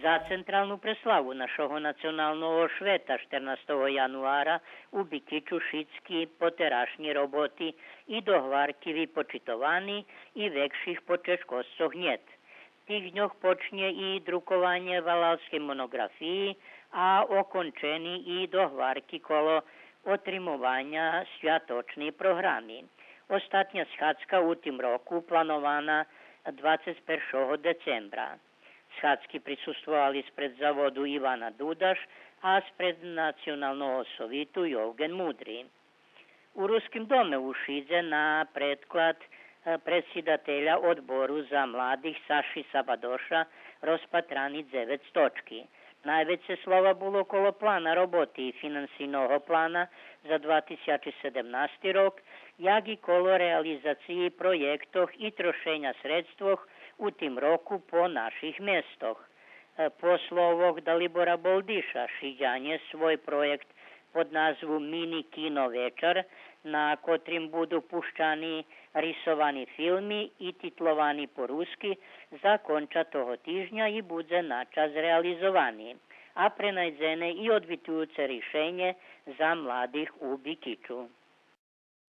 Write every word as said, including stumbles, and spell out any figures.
За централну преславу нашого националного швета штернастого януара у Бикичу шицки потерашнї роботи и догварки випочитовани и векших почежкосцох нєт. Тих дньох почнє и друкованє валалскей моноґрафиї, а окончени и догварки коло отримованя святочней програми. Остатня схадзка у тим року планована двацец першого децембра. Схадзки присуствовали спред Заводу Ивана Дудаш, а спред Националного совиту Йовґен Мудри. У Руским доме у Шидзе на предклад, е, предсидателя Одбору за младих Саши Сабадоша розпатрани дзевец точки. Найвецей слова було коло плана роботи и финансийного плана за два тисячи седемнасти рок, як и коло реализациї проєктох и трошеня средствох у тим року по наших местох. Е, по словох Далибора Болдиша, Шидянє свой проєкт под назву Мини кино вечар, на котрим буду пущани рисовани филми и титловани по руски, законча того тижня и будзе начас реализовани, а пренайдзене и одвитуюце ришенє за младих у Бикичу.